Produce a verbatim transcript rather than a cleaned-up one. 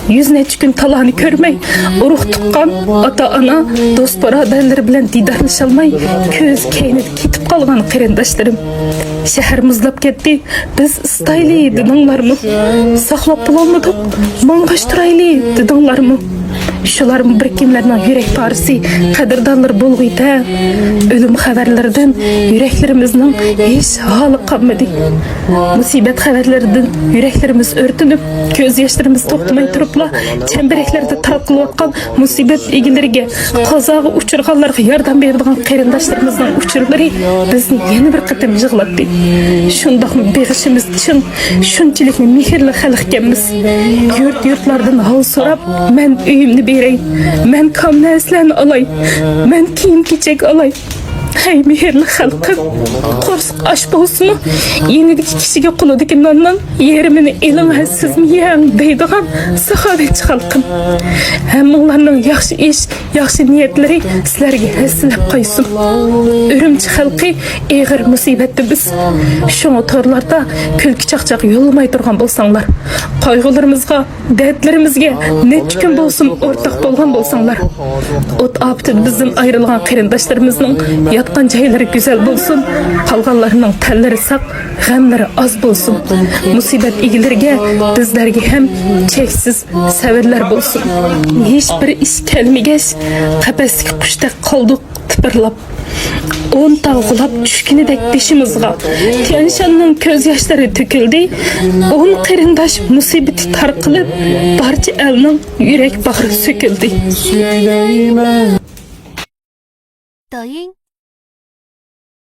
يۈز نەچچە كۈن تالاغا كۆرمەي، ئۇرۇق-تۇغقان، ئاتا-ئانا، دوست-بۇرادەرلىرى بىلەن دىدارلىشالماي، كۆز كەينىدە كېتىپ قالغان قېرىنداشلىرىم. شەھەر مۇزلاپ كەتتى، بىز ئىستايلى دېدىڭلارمۇ؟ ساقلاپ بولالمىدۇق، ماڭغاچ تۇرايلى دېدىڭلارمۇ؟ شۇلارمۇ بىر كىملەرنىڭ يۈرەك پارىسى، قەدىردانلىرى بولغىيتە. ئۆلۈم خەۋەرلىرىدىن يۈرەكلىرىمىزنىڭ ھېچ ھالى قالمىدى. مۇسىبەت خەۋەرلىرىدىن يۈرەكلىرىمىز ئۆرتىنىپ، كۆز ياشلىرىمىز توختىماي تۇرۇپلا، چەمبىرەكلەردە تارقىلىۋاتقان مۇسىبەت ئىگىلىرىگە، قازاغا ئۇچرىغانلارغا ياردەم بېرىدىغان قېرىنداشلىرىمىزنىڭ ئۇچۇرلىرى بىزنى يەنە بىر قېتىم يىغلاتتى. شۇنداقمۇ بېغىشىمىز چىڭ، شۇنچىلىكمۇ مېھىرلىك خەلق ئىكەنمىز. يۇرت-يۇرتلاردىن ھال سوراپ، مەن ئۆيۈمنى بېرەي، مەن كام نەرسىلەرنى ئالاي، مەن كىيىم-كېچەك ئالاي. ھەي، مېھىرلىك خەلقىم، قورساق ئاچ بولسىمۇ، يېنىدىكى كىشىگە قولىدىكى ناننىڭ يېرىمىنى ئېلىڭ ھە، سىزمۇ يەڭ دەيدىغان ساخاۋەتچى خەلقىم. ھەممىڭلارنىڭ ياخشى ئىش، ياخشى نىيەتلىرى سىلەرگە ھەسسىلەپ قايسۇن. ئۈرۈمچى خەلقى ئېغىر مۇسىبەتتە بىز. شۇڭا تورلاردا كۈلكە-چاقچاق يوللىماي تۇرغان بولساڭلار، قايغۇلىرىمىزغا، دەردلىرىمىزگە نەچچە كۈن بولسۇن ئورتاق بولغان بولساڭلار. ئوت ئاپىتىدە بىزدىن ئايرىلغان قېرىنداشلىرىمىزنىڭ ياتقان جايلىرى گۈزەل بولسۇن، قالغانلارنىڭ تەنلىرى ساق، غەملىرى ئاز بولسۇن. مۇسىبەت ئىگىلىرىگە، بىزلەرگە ھەم چەكسىز سەۋرلەر بولسۇن. ھېچ بىر ئىش كەلمىگەچ، قەپەستىكى قۇشتەك قالدۇق تىپىرلاپ. ئون تال غۇلاپ چۈشكىنىدەك بېشىمىزغا، تيەنشاننىڭ كۆز ياشلىرى تۆكۈلدى. ئون قېرىنداش مۇسىبىتى تارقىلىپ، بارچە ئەلنىڭ يۈرەك باغرى سۆكۈلدى.